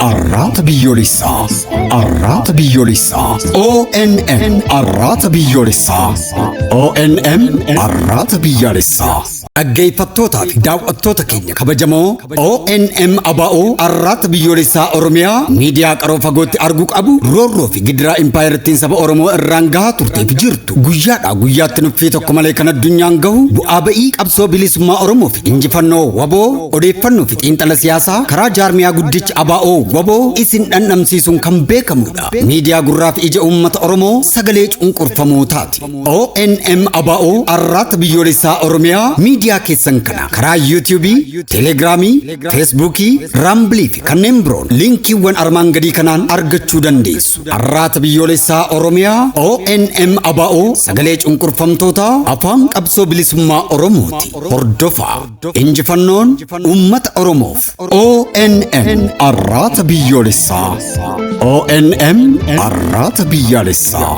Arraata Biyyoolessaa. Arraata Biyyoolessaa. ONN Arraata Biyyoolessaa. ONM Arraata Biyyaalessaa. Dhaggeeffattootaa fi daawwattoota keenya kabajamoo, ONM ABO Arraata Biyyoolessaa Oromiyaa miidiyaa qaroo fagootti arguu qabu, roorroo fi gidiraa impaayirtiin saba Oromoo irraan gahaa turteef jirtu guyyaadhaa guyyaatti nuffii tokko malee kan addunyaan gahu, bu'aa ba'ii qabsoo bilisummaa Oromoo fi injifannoo WBO, odeeffannoo fi xiinxala siyaasaa karaa jaarmiyaa guddicha ABO WBO isin dhandhamsiisuun kan beekamudha. Miidiyaa gurraa fi ija uummata Oromoo, sagalee cunqurfamoo taati. ONM ABO Arraata Biyyoolessaa Oromiyaa miidiyaa keessan kana karaa Yuutiyuubii, Telegiraamii, Feesbuukii, Raambilii fi kanneen biroon liinkiiwwan armaan gadii kanaan argachuu dandeessu. Arraata Biyyoolessaa Oromiyaa, ONM ABO, sagalee cunqurfamtootaa, afaan qabsoo bilisummaa Oromooti. Hordofaa. Injifannoon uummata Oromoof. ONN Arraata Biyyoolessaa. ONM Arraata Biyyaalessaa.